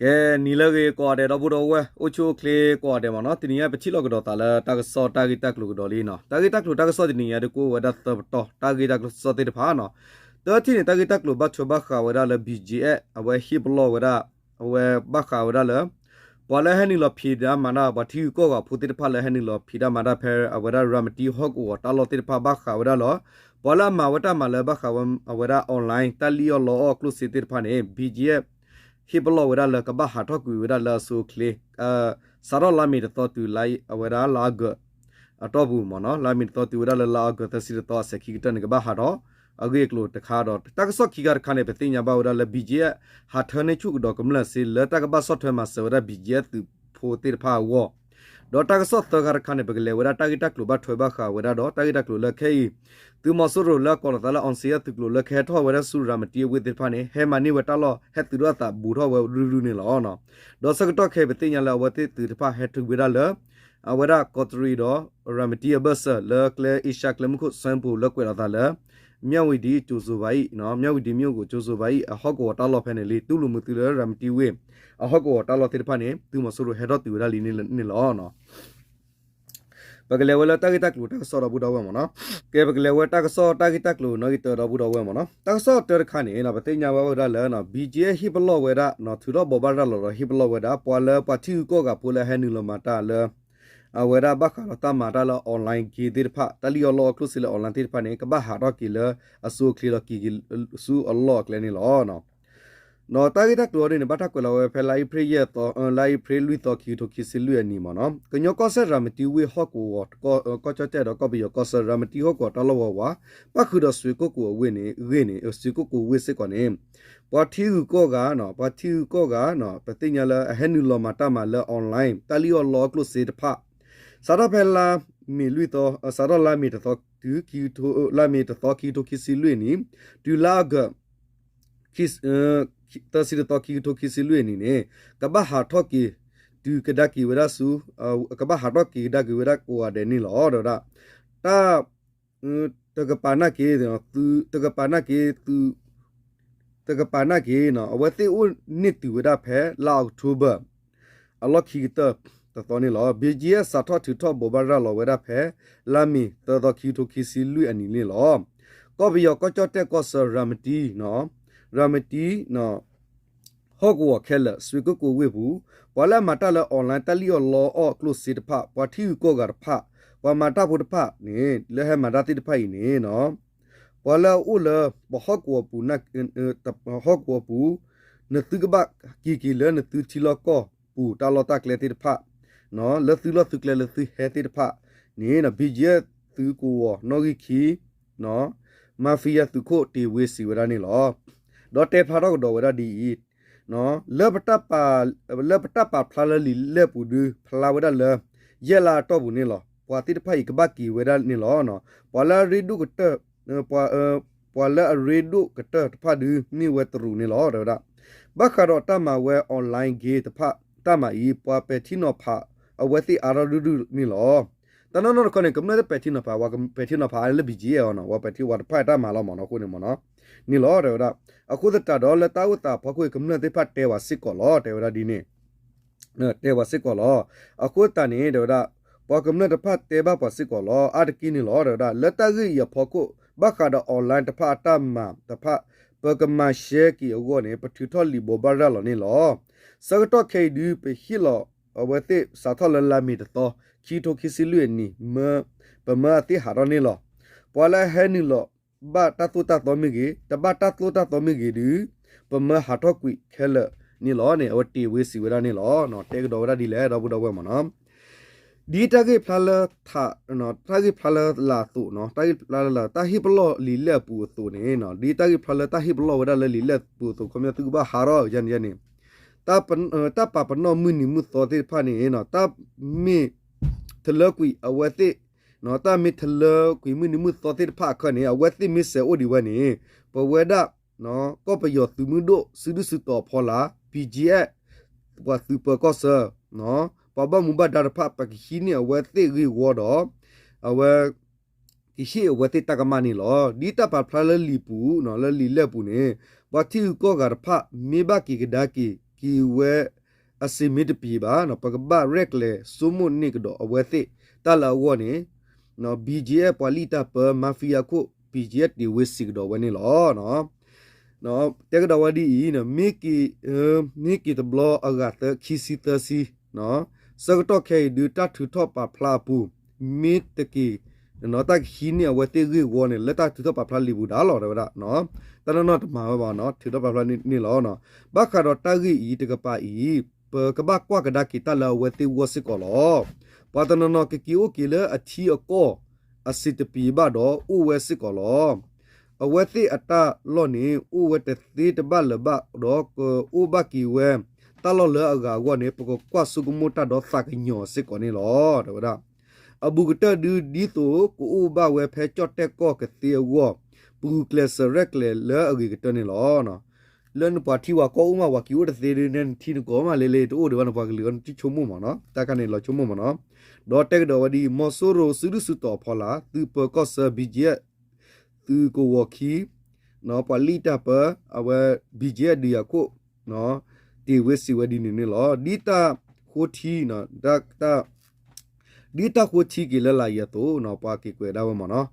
ကဲ နံၤလၢအဂ့ၤကိးဂၤဒဲး ဒီပုၢ်ဒီဝဲၢ် အိၣ်ဆူၣ်အိၣ်ချ့ကိးဂၤဒဲးမ့ၢ်နီၤ, တနံၤညါပထံၣ်လိာ်ကဒီးသးလၢတၢ်ကစီၣ်တၢ်ဂ့ၢ်တၢ်ကျိၤကဒီးလံနီၤ. တၢ်ဂ့ၢ်တၢ်ကျိၤ တၢ်ကစီၣ်တနံၤညါဒုးကအိၣ်ဝဲဒၣ်သၢပတီၢ် တၢ်ဂ့ၢ်တၢ်ကျိၤတၢ်ကစီၣ်သ့ၣ်တဖၣ်နီၤ. တထံၣ်န့ၣ် တၢ်ဂ့ၢ်တၢ်ကျိၤဘၣ်ထွဲဘၣ်ဃးဝဲဒၣ်လၢ ဘံၣ်ကၠံအ့ၣ် အဝဲဟ့ၣ်ပလီၢ်ဝဲဒၣ် အဝဲဘၣ်ဃးဝဲဒၣ်လၢ ပှၤလၢဟဲနုာ်လီၤဖံးတၢ်မၤတၢ် ပှၤထံဂုၤကီၢ်ဂၤဖိသ့ၣ်တဖၣ်လၢဟဲနုာ်လီၤဖံးတၢ်မၤတၢ်ဖဲအဝဲဒၣ်ရၤမတံဟီၣ်ကဝီၤတၢ်လီၢ်သ့ၣ်တဖၣ်ဘၣ်ဃးဝဲဒၣ်လီၤ. ပှၤလၢအမၤဝဲတၢ်မၤလၢဘၣ်ဃးဝဲအဝဲဒၣ် online တၢ်လံၣ်အီၣ်လီအီၣ်ကျိၣ်စ့သ့ၣ်တဖၣ်န့ၣ် ဘံၣ်ကၠံအ့ၣ် ဟ့ၣ်ပလီၢ်ဝဲဒၣ်လၢကဘၣ်ဟးထီၣ်ကွံာ်ဝဲဒၣ်လၢအဆိအချ့ စးထီၣ်လါမ့ၤတသီတုၤလၢအဝဲဒၣ်လါအီကူး အတီၢ်ပူၤမ့ၢ်နီၤ, လါမ့ၤတသီတုၤဝဲဒၣ်လၢလါအီကူးသၢဆံတသီအစဲၤခံကတၢၢ်န့ၣ် ကဘၣ်ဟးထီၣ် အဂ့ၢ်အကျိၤတခါဒီး တၢ်ကစီၣ်ခံခါတခါန့ၣ် ပသ့ၣ်ညါဘၣ်ဝဲဒၣ်လၢ ဘံၣ်ကၠံအ့ၣ် ဟးထၢန့ၢ်ဆူၣ်ကဒီးကမျၢၢ်စ့လၢတၢ်ကဘၣ်ဆီၣ်ထွဲမၤစၢၤဝဲဒၣ် ဘံၣ်ကၠံအ့ၣ် သုးဖိသ့ၣ်တဖၣ်အဂီၢ် ဒီးတၢ်ကစီၣ်သၢခါတခါန့ၣ် ပကလဲၤဝဲဒၣ်တၢ်ဂ့ၢ်တၢ်ကျိၤဘၣ်ထွဲဘၣ်ဃးဝဲဒၣ်ဒီး တၢ်ဂ့ၢ်တၢ်ကျိၤလၢခဲအံၤ သုးမီၤစိရိၤလၢအကိးလီၤသးလၢ အောင်ဇေယျ သုးကျိၤလၢကဟဲထီၣ်ဝဲဒၣ်ဆူရၤမတံအဝ့ၢ်သ့ၣ်တဖၣ်န့ၣ် ဟဲမၤန့ၢ်ဝဲတၢ်လီၢ် ဟဲသုးထီၣ်အသးဘူးထီၣ်ဝဲရုၢ်ရုၢ်န့ၣ်လီၤ. ဒီးဆၢကတီၢ်ခဲအံၤ ပသ့ၣ်ညါလၢအဝဲသ့ၣ်သုးတဖၣ်ဟဲတုၤဝဲဒၣ်လၢ အဝဲဒၣ်ကီးတရံးဒီး ရၤမတံအဘၢၣ်စၢၤလၢကျဲအ့ရှါကျဲမုၢ်ခိၣ်စၢဖှိၣ်လၢကွဲးလီၤသးလၢ မြဝတီ ကြိုဆိုပါအံၤ, မြဝတီမြို့ကို ကြိုဆိုပါအံၤ အဟီၣ်ကဝီၤတၢ်လီၢ်ဖဲန့ၣ်လံ တူၢ်လိာ်မုာ်သုလၢရၤမတံဝ့ၢ် အဟီၣ်ကဝီၤတၢ်လီၢ်သ့ၣ်တဖၣ်န့ၣ် သုးမီၤစိရိၤဟဲထီၣ်တုၤဝဲဒၣ်လံန့ၣ်လီၤ. ပကလဲၤဝဲလၢတၢ်ဂ့ၢ်တၢ်ကျိၤတၢ်ကစီၣ်ဒီပုၢ်ဒီဝဲၢ်မ့ၢ်နီၤ. ကဲ ပကလဲၤဝဲတၢ်ကစီၣ်တၢ်ဂ့ၢ်တၢ်ကျိၤနီၣ်ဂံၢ်တၢဒီပုၢ်ဒီဝဲၢ်မ့ၢ်နီၤ. တၢ်ကစီၣ်တၢတခါန့ၣ် ပသ့ၣ်ညါဘၣ်ဝဲဒၣ်လၢ ဘံၣ်ကၠံအ့ၣ် ဟ့ၣ်ပလီၢ်ဝဲဒၣ် ထုးထီၣ်ဘိးဘၣ်ရၤလီၤဒီးဟ့ၣ်ပလီၢ်ဝဲဒၣ် ပှၤလၢပှၤထံဂုၤကီၢ်ဂၤဖိလၢဟဲနုာ်လီၤမၤတၢ်လၢ အဝဲဒၣ်ဘၣ်ဃးဒီးတၢ်မၤတၢ်လၢ online game သ့ၣ်တဖၣ် တၢ်လံၣ်အီၣ်လီအီၣ်ကျိၣ်စ့လၢ online သ့ၣ်တဖၣ်န့ၣ် ကဘၣ်ဟးထီၣ်က့ၤလၢအဆိအချ့ဒီးက့ၤက့ၤဆူအလီၢ်အကျဲန့ၣ်လီၤ. ဒီးတၢ်ဂ့ၢ်တၢ်ကျိၤအံၤန့ၣ် ဘၣ်တၢ်ကွဲးလီၤဝဲဖဲလါအ့ဖြ့ၣ်ယဲၢ်သီ, လါအ့ဖြ့ၣ်လွံၢ်သီ ခံကထိခံဆံလွံၢ်အနံၤမ့ၢ်နီၤ. ကညီကီၢ်စဲၣ်ရၤမတံဝ့ၢ်ဟီၣ်ကဝီၤ ကီၢ်ကၠီၣ်တဲၣ်ဒီးကီၢ်ပယီၤကီၢ်ဆၢ ရၤမတံဟီၣ်ကဝီၤတၢ်လီၢ်ဝးဝး ပၣ်ဃုာ်ဒီးစွ့ကိၣ်ကိၤအဝ့ၢ်န့ၣ် ဂ့ၢ်န့ၣ် စွ့ကိၣ်ကိၤဝ့ၢ်စ့ၢ်ကီးန့ၣ် ပှၤထံဂုၤကီၢ်ဂၤ, ပှၤထံဂုၤကီၢ်ဂၤ ပသ့ၣ်ညါလၢအဟဲနုာ်လီၤမၤတၢ်မၤလၢ online တၢ်လံၣ်အီၣ်လီအီၣ်ကျိၣ်စ့တဖၣ် စးထီၣ်ဖဲလါမ့ၤလွံၢ်သီ, စးထီၣ်လါမ့ၤတသီတုၤ လါမ့ၤတသီခံကထိခံဆံလွံၢ်အနံၤ တုၤလါအီကူး သၢဆံတသီ ခံကထိခံဆံလွံၢ်အနံၤန့ၣ် ကဘၣ်ဟးထီၣ်က့ၤ တုၤကဒါက့ၤဝဲဒၣ်ဆူ, ကဘၣ်ဟးထီၣ်က့ၤကဒါက့ၤဝဲဒၣ်ကိးဂၤဒဲးန့ၣ်လီၤ. ဒီးဝဲဒၣ် တၢ် တကပၤနာ်က့ၤ, တကပၤနာ်က့ၤ တကပၤနာ်က့ၤ အဝဲသ့ၣ်အိၣ်န့ၢ်တုၤဝဲဒၣ်ဖဲလါအီးကထိဘၢၣ် အလီၢ်ခံကတၢၢ်တသီန့ၣ်လီၤ. ဘံၣ်ကၠံအ့ၣ် စးထီၣ်ထုးထီၣ်ဘိးဘၣ်ရၤလီၤဝဲဒၣ်ဖဲ လါမ့ၤသၢသီ ခံကထိခံဆံလွံၢ်အနံၤန့ၣ်လီၤ. ကီၢ်ပယီၤကီၢ်ကၠီၣ်တဲၣ်ကီၢ်ဆၢ ရၤမတံ, ရၤမတံ ဟီၣ်ကဝီၤခဲလၢာ် စွ့ကိၣ်ကိၤဝ့ၢ်ပူၤ ပှၤလၢအမၤတၢ်လၢ online တၢ်လံၣ်အီၣ်လီအီၣ်ကျိၣ်စ့တဖၣ် ပှၤထံဂုၤကီၢ်ဂၤတဖၣ် ပှၤမၤတၢ်ဖိတဖၣ်န့ၣ် လၢဟဲမၤတၢ်သ့ၣ်တဖၣ်အံၤန့ၣ် ပှၤလၢအအိၣ်လၢပဟီၣ်ကဝီၤပူၤ, ဟီၣ်ကဝီၤပူၤ နသုကဘၣ်က့ၤက့ၤလၢနသုထံလီၢ်ကီၢ်ပူၤ တၢ်လီၢ်တၢ်ကျဲသ့ၣ်တဖၣ် လၢသုလီၢ်သုကျဲလၢသုဟဲသ့ၣ်တဖၣ်န့ၣ် ဘံၣ်ကၠံအ့ၣ် သုးကဝီၤနီၣ်ဂံၢ်ခံ mafia သုးခိၣ်တ့ၢ်ဝ့စံးဝဲဒၣ်န့ၣ်လီၤ. ဒီးတဲဖျါထီၣ်ကဒီးဝဲဒၣ်ဒ်အံၤ, လၢပတၢ်ပာ်ဖျါလၢလံာ်လဲၢ်ပူၤဒုး ဖျါဝဲဒၣ်လၢ ယဲၢ်လါအတီၢ်ပူၤန့ၣ်လီၤ. ပှၤသ့ၣ်တဖၣ်အံၤကဘၣ်က့ၤဝဲဒၣ်န့ၣ်လီၤ. ပှၤလၢအရ့ဒိၣ်ကတၢၢ်, ပှၤလၢအရ့ဒိၣ်ကတၢၢ်တဖၣ်ဒုး မ့ၢ်ဝဲတရူးန့ၣ်လီၤ တဲဝဲဒၣ်. ဘၣ်ဃးဒီးတၢ်မၤဝဲ online game တဖၣ် တၢ်မၤအံၤ ပှၤပဲာ်ထံနီၤဖး အဝဲသ့ၣ်အါထီၣ်ရုၢ်ရုၢ်န့ၣ်လီၤ. တၢ်နီၢ်နီၢ်တခီန့ၣ် ကမျၢၢ်တပဲာ်ထံနီၤဖး, ပှၤပဲာ်ထံနီၤဖးအါလၢ ဘံၣ်ကၠံအ့ၣ် အီၤနီၤ, ပှၤပဲာ်ထံဝဲတဖၣ်အတၢ်မၤလီၤမ့ၢ်နီၤ အဃိန့ၣ်မ့ၢ်နီၤ, န့ၣ်လီၤ တဲဝဲဒၣ်. အဃိသတးဒီးလၢတၢ်အိၣ်သးအဖီခိၣ် ကမျၢၢ်သ့ၣ်တဖၣ်တဲဝဲစ့ၢ်ကီးလီၤ တဲဝဲဒၣ်ဒ်န့ၣ် တဲဝဲစ့ၢ်ကီးလီၤ. အဃိသတးန့ၣ် တဲဝဲဒၣ် ပှၤကမျၢၢ်တဖၣ်တဲဘၣ်ပှၤစ့ၢ်ကီးလီၤ အါတက့ၢ်န့ၣ်လီၤ တဲဝဲဒၣ်. လၢတၢ်ဂ့ၢ်အံၤအဖီခိၣ် ဘၣ်ဃးဒီး online တဖၣ်အတၢ်မၤတဖၣ် ပကမၤရှဲက့ၤအဂီၢ်န့ၣ် ပထုးထီၣ်လံာ်ဘိးဘၣ်ရၤလီၤန့ၣ်လီၤ. ဆၢကတီၢ်ခဲအံၤဒုး ပဟ့ၣ်လီၤအဝဲသ့ၣ်စးထီၣ်လၢလါမ့ၤတသီ ခံကထိခံဆံလွံၢ်အနံၤ ပမၢအသ့ၣ်ဟးထီၣ်န့ၣ်လီၤ. ပှၤလၢအဟဲနုာ်လီၤ ဘၣ်တၢ်သိၣ်တၢ်သီမ့ၢ်ဂ့ၤ, တဘၣ်တၢ်သိၣ်တၢ်သီမ့ၢ်ဂ့ၤဒုး ပမၢဟးထီၣ်ကွံာ်ခဲလၢာ်န့ၣ်လီၤန့ၣ် အဝဲတ့ၢ်ဝ့စံးဝဲဒၣ်န့ၣ်လီၤ. တဲကဒီးဝဲဒၣ်ဒ်လဲၣ် ဒီပုၢ်ဒီဝဲၢ်မ့ၢ်နီၤ. ဒ်တၢ်ဂ့ၢ်ဖျါလၢ တၢ်ဂ့ၢ်ဖျါလၢလာ်အသိး, တၢ်ဂ့ၢ်ဖျါလၢ တၢ်ဟ့ၣ်ပလီၢ်လံာ်လဲၢ်အပူၤအသိးန့ၣ်, ဒ်တၢ်ဂ့ၢ်ဖျါလၢတၢ်ဟ့ၣ်ပလီၢ်ဝဲဒၣ်လၢလံာ်လဲၢ်အပူၤအသိး ခီပညီသုကဘၣ်ဟးထီၣ်ယၤန့ၣ်, တၢ်ပာ်ပနီၣ်မုၢ်နံၤမုၢ်သီသ့ၣ်တဖၣ်န့ၣ် တၢ်မ့ၢ်ထလၢကွံာ်အဝဲသ့ၣ်, တၢ်မ့ၢ်ထလၢကွံာ်မုၢ်နံၤမုၢ်သီသ့ၣ်တဖၣ်အခါန့ၣ် အဝဲသ့ၣ်မ့ၢ်စဲးအိၣ်ဒံးဝဲန့ၣ် ပဝဲဒၣ် ကီၢ်ပယီၤသုးမုၢ်ဒိၣ် စုဒုၣ်စုတီၤအဖီလာ် BGF ပှၤသုးပၢၤကီၢ်ဆၢ ပှၤဘၣ်မူဘၣ်ဒါတဖၣ် ပကဟံးန့ၢ်အဝဲသ့ၣ်ဂ့ၢ်ဝီဒီး အဝဲ ကဟ့ၣ်အဝဲသ့ၣ်တၢ်ကမၣ်န့ၣ်လီၤ. ဒ်တၢ်ပာ်ဖျါလၢလံာ်ပူၤ လၢလံာ်လဲၢ်ပူၤန့ၣ် ပှၤထံဂုၤကီၢ်ဂၤတဖၣ် မ့ၢ်ဘၣ်က့ၤကဒါက့ၤ ပကဘၣ်က့ၤဝဲအစ့မ့ၢ်တပံၤဘၣ်, ပကဘၣ်ရဲၣ်ကျဲၤဆိကမိၣ်န့ၢ်ကဒီးအဝဲသ့ၣ်တၢ်လၢအဂီၢ်န့ၣ် BGF ပှၤလံၣ်တၢ်ပၢ mafia ခိၣ် BGF တ့ၢ်ဝ့စံးကဒီးဝဲန့ၣ်လီၤ. တဲကဒီးဝဲဒ်အံၤ, မ့ၢ်က့ၤတဘျီအဂၤသၢ ခံဆံသၢဆံ, ဆၢကတီၢ်ခဲအံၤဒုးတၢ်ထုးထီၣ်ပာ်ဖျါအပူၤ မ့ၢ်တက့ၤ တၢ်ကဟံးန့ၢ်အဝဲသ့ၣ်ဂ့ၢ်ဝီန့ၣ် လၢတၢ်ထုးထီၣ်ပာ်ဖျါလံာ်ပူၤဒၣ်လီၤ တဲဝဲဒၣ်. တၢ်နီၢ်နီၢ်တမၤဝဲဘၣ်နီၤ ထုးထီၣ်ပာ်ဖျါန့ၣ်လီၤ. ဘၣ်ဃးဒီးတၢ်ဂ့ၢ်အံၤတကပၤအံၤ ပကဘၣ်ကွၢ်ကဒါက့ၤတၢ်လၢအဝဲသ့ၣ်ဂီၢ်စ့ၢ်ကီးလီၤ. ပှၤတနီၤနီၤကက့ၤအိၣ်က့ၤလၢအထံအကီၢ် အစ့တပံၤဘၣ်ဒီးအိၣ်ဝဲစ့ၢ်ကီးလီၤ. အဝဲသ့ၣ်အတၢ်လီၢ်န့ၣ် အိၣ်ဝဲတသ့တဘၣ်လၢၤဘၣ်ဒီးကအိၣ်ဘၣ်က့ၤဝဲ တၢ်လီၢ်လၢအဂၤအဂီၢ်န့ၣ် ပကကွၢ်ဆိကမိၣ်တၢ်ဒီးသးကညီၤစ့ၢ်ကီးန့ၣ်လီၤ တဲဝဲဒၣ်. အဘူးကတၢၢ်ဒုးဒ်သိးကအိၣ်ဘၣ်ဝဲဖဲကၠီၣ်တဲၣ်ကီၢ်ကသ့အဂီၢ် ပဂုာ်ကျဲးစၢးရဲၣ်ကျဲၤလၢအဂ့ၤကတၢၢ်န့ၣ်လီၤ. လၢနပှၤထံပှၤကီၢ်အိၣ်မး ပှၤက့ၤအိၣ်တသ့ဒုး နထံနကီၢ်မးလဲၤလဲၤတအိၣ်ဒံးဘၣ်န့ၣ် ပှၤကလုာ်အီၤနထံဆိကမိၣ်မးနီၤ တၢ်ခါန့ၣ်လီၤဆိကမိၣ်မးနီၤ. ဒီးတဲကဒီးဝဲဒ်အံၤ မီၤစိရိၤစုဒုၣ်စုတီၤအဖီလာ် သုးပၢၤကီၢ်ဆၢ BGF သုးကဝီၤခံ ပှၤလံၣ်တၢ်ပၢ အဝဲ BGF ဒုးယၤခိၣ် တ့ၢ်ဝ့စံးဝဲဒ်န့ၣ်န့ၣ်လီၤ. ဒ်တၢ်ဃိထံ ဒ်တၢ်ဃိထံက့ၤလၢလာ်အံၤအသိး ပှၤက့ၤကွဲးဒၣ်ဝဲမးနီၤ,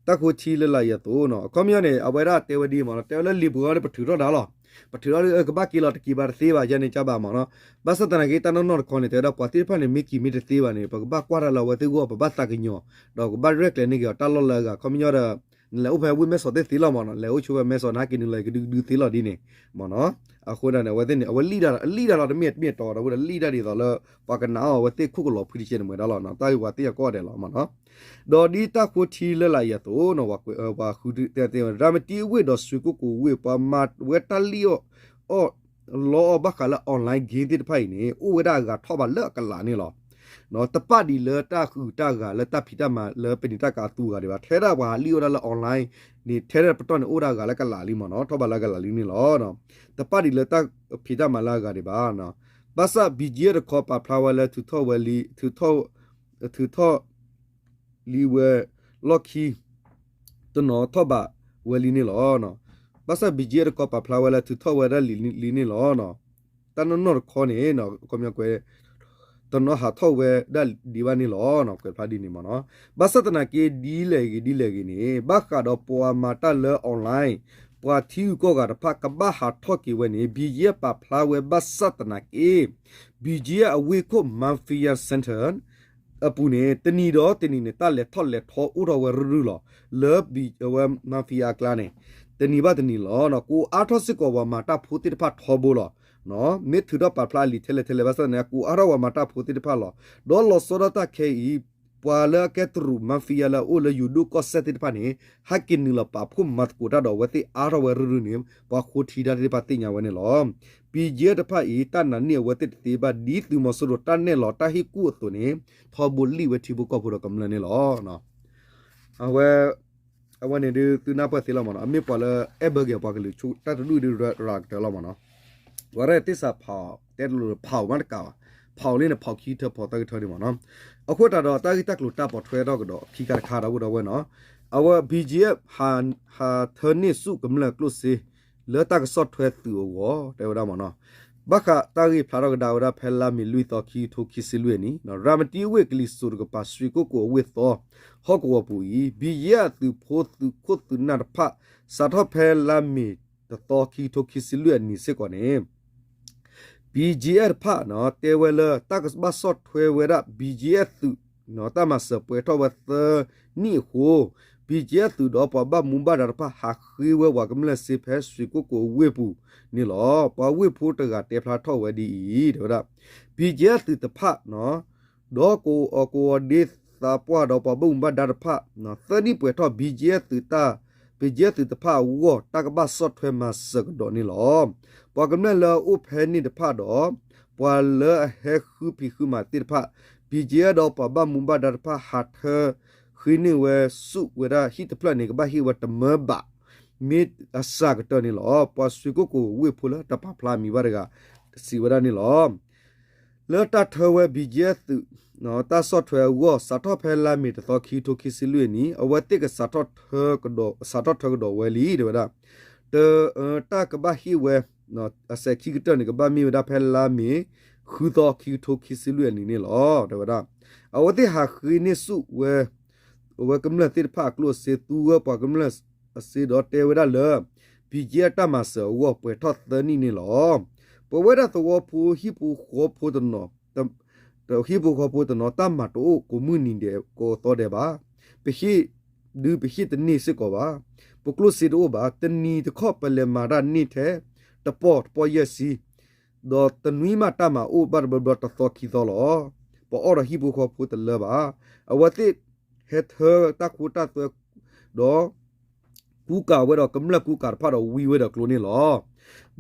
တၢ်ဃိထံလၢလာ်အံၤအသိးနီၤ အခီပညီန့ၣ် အဝဲဒၣ်တဲဝဲဒ်မးနီၤ တဲဝဲလၢလံာ်ပူၤအံၤန့ၣ် ပထုးထီၣ်ဒၣ်လီၤ, ပထုးထီၣ်ဒၣ် ကဘၣ်က့ၤလီၤ တက့ၤဘၣ်တသ့ဘၣ် ယၤန့ၣ်ကဘၣ်မးနီၤ. ဘၣ်ဆၣ်သနာ်က့ တၢ်နီၢ်နီၢ်တခီန့ၣ် တဲဝဲဒၣ်ပှၤသ့ၣ်တဖၣ်န့ၣ် မ့ၢ်က့ၤမ့ၢ်တသ့ဘၣ်န့ၣ် ပကဘၣ်ကွၢ်တၢ်လၢအဝဲသ့ၣ်ဂီၢ် ပဘၣ်သးကညီၤ ဒီးကဘၣ်ရဲၣ်ကျဲၤန့ၢ်က့ၤအီၤတၢ်လီၢ်လၢအဂၤ အခီပညီဒီး နလဲၤအိၣ်ဖဲဝ့ၢ်မဲစီၣ်သ့ၣ်သ့လီၤမးနီၤ, လဲၤအိၣ်ဆိဖဲမဲစီၣ် နဟဲက့ၤနုာ်လီၤကဒုကဒုသ့လီၤဒ်န့ၣ် မးနီၤ. အဃိဒၣ်န့ၣ် အဝဲသ့ၣ်န့ၣ် အဝဲလံၣ်ဒၣ်လီၤ အလံၣ်ဒၣ်လီၤ တမ့ၢ်တမ့ၢ်တီၤဒီး အဝဲဒၣ်လံၣ်ဒၣ်ဒ်သိးလၢ ပှၤကနၣ်အီၤ အဝဲသ့ၣ်ခိၣ်ကလီၤဖုတကဲန့ၣ်မ့ၢ်ဒၣ်လီၤနီၤ, တၢ်ဂ့ၢ်ပှၤသ့ၣ်ညါကိးဂၤဒဲးလီၤမးနီၤ. ဒီးဒ်တၢ်ဃိထံလၢလာ်အံၤအသိးနီၤ ပှၤဃုတဲတဲ ရၤမတံဝ့ၢ်ဒီးစွ့ၢ်ကိၣ်ကိၤဝ့ၢ် ပှၤမၤဝဲတၢ်လံၣ်အီၣ် အီၣ်လီအီၣ်ဘၣ်ဃးလၢ online game သ့ၣ်တဖၣ်အံၤန့ၣ် အိၣ်ဝဲဒၣ်အဂၤထီၣ်ဘးလၢအကလးန့ၣ်လီၤ. တပာ်ဒ်လၢတၢ်ဃုာ်တၢ်ဂၤလၢတၢ်ဖံးတၢ်မၤလၢပနံာ်တၢ်ကၤအသူအဂၤဒံးဘၣ်, ထဲဒၣ်ပှၤဟးလံၣ်အီၣ်ဒၣ်လၢ online န့ၣ် ထဲဒၣ်ပတီၢ်န့ၣ်အိၣ်ဒၣ်အဂၤလၢကလးလံမးနီၤ, ထီၣ်ဘးလၢအကလးလံန့ၣ်လီၤ. တပာ်ဒ်လၢတၢ်ဖံးတၢ်မၤလၢအဂၤဒံးဘၣ်. ဘၣ်ဆၣ် BGF တခီပာ်ဖျါဝဲလၢထုးထီၣ်ဝဲလံ ထုးထီၣ် လံဝဲလီၢ်ခံ တနီၤထီၣ်ဘးဝဲလံန့ၣ်လီၤ. ဘၣ်ဆၣ် BGF တခီပာ်ဖျါဝဲလၢထုးထီၣ်ဝဲဒၣ်လံလံန့ၣ်လီၤ. တၢ်နီၢ်နီၢ်တခီန့ၣ် ခီပညီကွဲး တနီၤဟးထီၣ်ဝဲဒၣ်ဒံးဘၣ်န့ၣ်လီၤ. ကွဲးဖျါဒ်န့ၣ်မးနီၤ. ဘၣ်ဆၣ်သနာ်က့ ဒ်လဲၣ်ဂ့ၤဒ်လဲၣ်ဂ့ၤန့ၣ် ဘၣ်ဃးဒီးပှၤမၤတၢ်လၢ online ပှၤထံဂုၤကီၢ်ဂၤတဖၣ်ကဘၣ်ဟးထီၣ်က့ၤဝဲန့ၣ် BGF ပာ်ဖျါဝဲဘၣ်ဆၣ်သနာ်က့ BGF အဝ့ၢ်ခိၣ် Mafia Center အပူၤန့ၣ် တနံၤဒီးတနံၤန့ၣ် တၢ်လဲၤထီၣ်လဲၤထီအိၣ်ထီၣ်ဝဲရုၢ်ရုၢ်လီၤ. လၢ အဝဲ mafia အကျါန့ၣ် တနံၤဘၣ်တနံၤလီၤ. ကိးအါထီၣ်စ့ၢ်ကီးပှၤမၤတၢ်ဖိသ့ၣ်တဖၣ်ထီဘိလီၤ. မ့ၢ်ထုးထီၣ်ပာ်ဖျါအလံာ်ထဲလဲၣ်ထဲလဲၣ်ဘၣ်ဆၣ်သနာ်က့ ကိးအါထီၣ်ပှၤမၤတၢ်ဖိသ့ၣ်တဖၣ်လီၤ. ဒီးလီၤဆီဒၣ်တၢ်ခဲအံၤ ပှၤလၢအကဲတရူး mafia လၢအအိၣ်လၢယိၤဒိၣ်ကီၢ်စဲၣ်သ့ၣ်တဖၣ်န့ၣ် ဟဲက့ၤနုာ်လီၤပာ်ဖှိၣ်မၤသကိးတၢ်ဒီးအဝဲသ့ၣ်အါထီၣ်ဝဲရုၢ်ရုၢ်န့ၣ် ပှၤဃိထံတၢ်သ့ၣ်တဖၣ်သ့ၣ်ညါဝဲန့ၣ်လီၤ. BGF တဖၣ်အံၤ တၢ်နာ်န့ၢ်အဝဲသ့ၣ်တသ့ဘၣ် ဒ်သုးမီၤစိရိၤတၢ်နဲၣ်လီၤတၢ်ဟ့ၣ်ကူၣ်အသိးန့ၣ် ထီဘိလံၣ်ဝဲထံဖိကီၢ်ဖိဒီးကမျၢၢ်န့ၣ်လီၤ. အဝဲ အဝဲန့ၣ်ဒုးသုနၢ်ပၢၢ်သ့လီၤမးနီၤ, အမ့ၢ်ပှၤလၢအဲၣ်ဘၢက့ၤပှၤကလုာ်တၢ်တဒူၣ်ဒုးရၤကတၢၢ်လီၤမးနီၤ, ပှၤရဲၣ်သ့ၣ်စးဖးအီၤ တဲတလိၣ်ဖးအီၤမးတကးဘၣ်, ဖးအီၤလံန့ၣ် ဖးအီၤခံထၢဖးအီၤသၢကထၢဒံးမးနီၤ, အဃိသတးဒီးတၢ်ဂ့ၢ်တၢ်ကျိၤတၢ်ပိာ်ထွဲထီၣ်ကဒီးခံခါတခါဒီပုၢ်ဒီဝဲၢ်နီၤ, အဝဲ BGF ဟးထၢန့ၢ်ဆူၣ်ကမျၢၢ်ကျိၣ်စ့ လၢတၢ်ကဆီၣ်ထွဲသုးအဂီၢ် တဲဝဲဒၣ်မးနီၤ, ဘၣ်ဃးတၢ်ဂ့ၢ်ဖျါထီၣ်ကဒါဝဲဒၣ်ဖဲလါမ့ၤလွံၢ်သီခံကထိခံဆံလွံၢ်အနံၤ, ရၤမတံဝ့ၢ်ကလံၤစိးတကပၤ စွ့ၣ်ကိၣ်ကိၤအဝ့ၢ်သီ ဟီၣ်ကဝီၤပူၤအံၤ BGF အသုးဖိသုးခိၣ်သုးနၢ်တဖၣ် စးထီၣ်ဖဲလါမ့ၤတသီခံကထိခံဆံလွံၢ်အနံၤစ့ၢ်ကီးန့ၣ် BGF တဖၣ်တဲဝဲလၢ တၢ်ကဘၣ်ဆီၣ်ထွဲဝဲဒၣ် BGF သုး တၢ်မၤစၢၤပှဲၤထီၣ်ဝဲသၢနံၣ်အဃိ BGF သုးဒီးပှၤဘၣ်မူဘၣ်ဒါတဖၣ် ဟးဃ့ဝဲပှၤကမျၢၢ်စ့ဖဲစွ့ၣ်ကိၣ်ကိၤဝ့ၢ်ပူၤန့ၣ်လီၤ. ပှၤဝ့ၢ်ဖိတဂၤတဲဖျါထီၣ်ဝဲဒ်အံၤ တဲဝဲဒၣ် BGF သုးတဖၣ် ဒီးကဝီၤဒ့သးပှၢ်ဒီးပှၤဘၣ်မူဘၣ်ဒါတဖၣ် သၢနံၣ်ပှဲၤထီၣ် BGF သုးတၢ် BGF သုးတဖၣ်အဂီၢ် တၢ်ကဘၣ်ဆီၣ်ထွဲမၤစၢၤကဒီးန့ၣ်လီၤ. ပှၤကမျၢၢ်လၢအအိၣ်ဖဲန့ၣ်တဖၣ်ဒီး ပှၤလၢအဟဲဃုဖံးဃုမၤသ့ၣ်တဖၣ် BGF ဒီးပှၤဘၣ်မူဘၣ်ဒါတဖၣ် ဟးထၢဃ့န့ၢ်ဝဲဆူၣ်ဝဲဒၣ်ဟံၣ်တဖျၢၣ်န့ၣ် ကဘၣ်ဟ့ၣ်ဝဲတမၢဘး မ့ၢ်အစှၤကတၢၢ်န့ၣ်လီၤ. ပှၤစွ့ၣ်ကိၣ်ကိၤဝ့ၢ်ဖိလၢတပာ်ဖျါအမံၤဘၣ်တဂၤ စံးဝဲဒၣ်န့ၣ်လီၤ. လၢတၢ်ထၢဝဲ BGF သုး တၢ်ဆီၣ်ထွဲအဂီၢ် စးထီၣ်ဖဲလါမ့ၤတသီခံကထိခံဆံလွံၢ်အနံၤ အဝဲသ့ၣ်ကစးထီၣ်ထၢကဒီး စးထီၣ်ထၢကဒီးဝဲလံ တဲဝဲဒၣ် တ တၢ်ကဘၣ်ဟ့ၣ်ဝဲ အစဲးခံကတၢၢ်န့ၣ် ကဘၣ်မ့ၢ်ဝဲဒၣ်ဖဲလါမ့ၤ ဃုသီ ခံကထိခံဆံလွံၢ်အနံၤန့ၣ်လီၤ. တဲဝဲဒၣ် အဝဲသ့ၣ်ဟးဃ့န့ၢ်ဆူၣ်ဝဲ ဝဲကမျၢၢ်သ့ၣ်တဖၣ်အကျိၣ်စ့ သူဝဲပှၤကမျၢၢ်အစ့ဒီးတဲဝဲဒၣ်လၢ ဘံၣ်ကၠံအတၢ်မၤစၢၤအဂီၢ် ပှဲၤထီၣ်သၢနံၣ်န့ၣ်လီၤ. ပဝဲဒၣ်သဝီဖိဟံၣ်ဖိဃီဖိတနီၤ ဟံၣ်ဖိဃီဖိတနီၤ တၢ်မၤတအိၣ်ကိးမုၢ်နံၤဒဲးကိးသီဒဲးဘၣ်. ပဟ့ၣ် ဒုးပဟ့ၣ်တန့ၢ်စ့ၢ်ကီးဘၣ်. ပကျိၣ်စ့တအိၣ်ဘၣ်. တနံၤတခီပလဲၤမၤတၢ်န့ၢ်ထဲ တပီၢ်တပီၢ်ယဲၢ်ဆံ ဒီးတနွံမးတၢ်မၤအိၣ်ဘၣ်တဘျီဘျီတသီခံသီလီၤ. ပအီၣ်ဒီးဟံၣ်ဖိဃီဖိတလၢဘၣ်. အဝဲသ့ၣ်ဟဲထၢတၢ်ခိတၢ်သွဲ ဒီး ကူကၤဝဲဒီးကမျၢၢ်ကူကၤတဖၣ်ဒီးဝံဝဲဒီးကျိန့ၣ်လီၤ.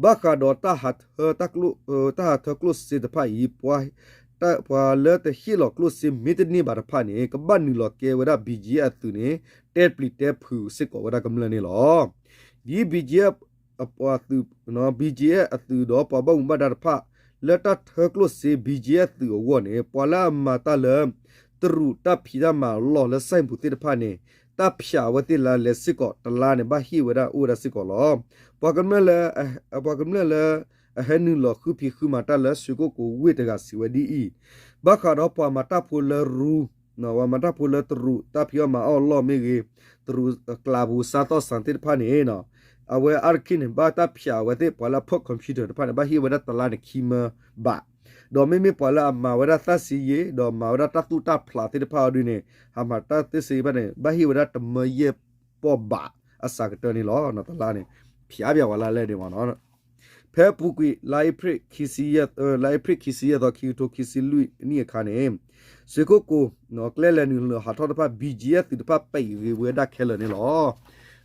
ဘၣ်ဃးဒီးတၢ်ဟးထၢတၢ်ကျိၣ် တၢ်ဟးထၢကျိၣ်စ့တဖၣ်အံၤ ပှၤ ပှၤလၢတဟ့ၣ်လီၤကျိၣ်စ့မ့ၢ်တန့ၢ်ဘၣ်တဖၣ်န့ၣ် ကဘၣ်နုာ်လီၤကဲဝဲဒၣ် ဘံၣ်ကၠံအသုးန့ၣ် တဲပျံၤတဲဖုးစ့ၢ်ကီးဝဲဒၣ်ကမျၢၢ်န့ၣ်လီၤ. ဒ် ဘံၣ်ကၠံအသုး ဘံၣ်ကၠံအသုးဒီးပှၤဘၣ်မူဘၣ်ဒါတဖၣ် လၢတၢ်ထၢကျိၣ်စ့ ဘံၣ်ကၠံအသုးအဂီၢ်န့ၣ် ပှၤလၢအမၤတၢ်လၢ တရူးတၢ်ဖံးတၢ်မၤအလီၢ်လၢ စဲၣ်ပူၤသ့ၣ်တဖၣ်န့ၣ် တၢ်ဖၠးအဝဲသ့ၣ်လၢလဲၤစ့ၢ်ကီးတလါန့ၣ် ဘၣ်ဟ့ၣ်ဝဲဒၣ်အိၣ်ဝဲဒၣ်စ့ၢ်ကီးလီၤ. ပှၤကမျၢၢ်လၢ ပှၤကမျၢၢ်လၢ အဟဲနုာ်လီၤဃုဖံးဃုမၤတၢ်လၢ ရွှေကုက္ကိုဝ့ၢ်တဂၤစံးဝဲဒ်အံၤ, ဘၣ်ဃးဒီးပှၤမၤတၢ်ဖိလၢရူ ပှၤမၤတၢ်ဖိလၢတရူးတၢ်ဖံးအီၣ်မၤအီၣ်အလီၢ်မ့ၢ်ဂ့ၤ, တရူးကျးပူၤစးသီၣ်စၣ်သ့ၣ်တဖၣ်န့ၣ် အဝဲအါတက့ၢ်န့ၣ် ဘၣ်တၢ်ဖၠးအဝဲသ့ၣ် ပှၤလၢအဖီၣ် computer တဖၣ်န့ၣ် ဘၣ်ဟ့ၣ်ဝဲဒၣ်တလါန့ၣ်ခံမၢဘး, ဒီးမ့မ့ၢ်ပှၤလၢအမၤဝဲဒၣ်သၣ်စံယ့ၣ် ဒီးမၤဝဲဒၣ်တၢ်သူၣ်တၢ်ဖျးသ့ၣ်တဖၣ်အီၤဒုန့ၣ် ဟးမၤတၢ်သ့ၣ်စ့ဘၣ်န့ၣ် ဘၣ်ဟ့ၣ်ဝဲဒၣ်တမၢယဲၢ်ပီၢ်ဘးအစှၤကတၢၢ်န့ၣ်လီၤ. တလါန့ၣ် ဖၠးပၠးဝဲလၢလဲၣ်ဒံးမးနီၤ ဖဲအပူၤကွံာ် လါအ့ဖြ့ၣ်ခံဆံယဲၢ်သီ ခံဆံယဲၢ်သီခံကထိခံဆံလွံၢ်နံၣ်အခါန့ၣ် ရွှေကုက္ကို ကျဲလဲၤနုာ်လီၤဟးထီၣ်တဖၣ် ဘံၣ်ကၠံအသုးတဖၣ် ပံးဂ့ၤဝဲဒၣ်ခဲလၢာ်န့ၣ်လီၤ.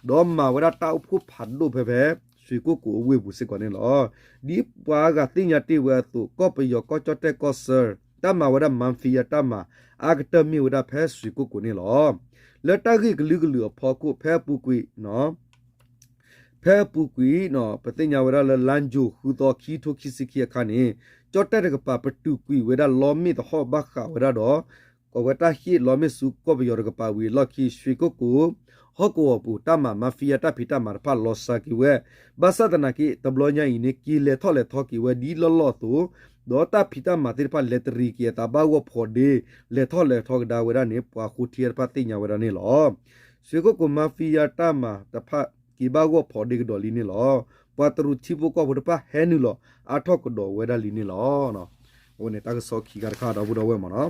ဒီးမၤဝဲဒၣ်တၢ်အိၣ်ဖှိၣ်ဖးဒိၣ်ဖဲဖဲ ရွှေကုက္ကိုအဝ့ၢ်ပူၤစ့ၢ်ကီးန့ၣ်လီၤ. ဒ်ပှၤအါဂၤသ့ၣ်ညါတ့ၢ်ဝဲအသိး ကီၢ်ပယီၤကီၢ်ကၠီၣ်တဲၣ်ကီၢ်ဆၢ တၢ်မၤဝဲဒၣ် mafia တၢ်မၤ အါကတၢၢ်မ့ၢ်ဝဲဒၣ်ဖဲရွှေကုက္ကိုန့ၣ်လီၤ. လၢတၢ်ဂ့ၢ်ကလုာ်ကလုာ်အဖီခိၣ် ဖဲအပူၤကွံာ် ဖဲအပူၤကွံာ် ပသ့ၣ်ညါဝဲဒၣ်လၢ လါယူၤ ဃုသီ ခံကထိခံဆံခံအခါန့ၣ် ကၠီၣ်တဲၣ်တကပၤ ပတုာ်ကွံာ်ဝဲဒၣ်လီမ့ၣ်သဟီၣ်ဘၣ်ဃးဝဲဒၣ်ဒီး အဝဲတၢ်ဟ့ၣ်လီမ့ၣ်ဆူကီၢ်ပယီၤတကပၤဝံၤအလီၢ်ခံ ရွှေကုက္ကို ဟီၣ်ကဝီၤပူၤ တၢ်မၤ mafia တၢ်ဖံးတၢ်မၤတဖၣ်လီၤစှၤက့ၤဝဲ ဘၣ်ဆၣ်သနာ်က့ တဘျီညါအံၤန့ၣ် က့ၤလဲၤထီၣ်လဲၤထီက့ၤဝဲဒ်လီၢ်လီၢ်အသိး ဒီးတၢ်ဖံးတၢ်မၤသ့ၣ်တဖၣ်လဲၤတရံးက့ၤအသးဘၣ်ဂီၢ်ဖီဒ့ လဲၤထီၣ်လဲၤထီကဒါဝဲဒၣ်န့ၣ် ပှၤဃိထံတဖၣ်သ့ၣ်ညါဝဲဒၣ်န့ၣ်လီၤ. ရွှေကုက္ကို mafia တၢ်မၤတဖၣ်က့ၤဘၣ်ဂီၢ်ဖီဒ့ကဒီးလံန့ၣ်လီၤ. ပှၤတရူးထံဖိကီၢ်ဖိတဖၣ်ဟဲနုာ်လီၤအါထီၣ်ကဒီးဝဲဒၣ်လံန့ၣ်လီၤ. အဝဲန့ၣ် တၢ်ကစီၣ်ခံခါတခါ ဒီပုၢ်ဒီဝဲၢ်မးနီၤ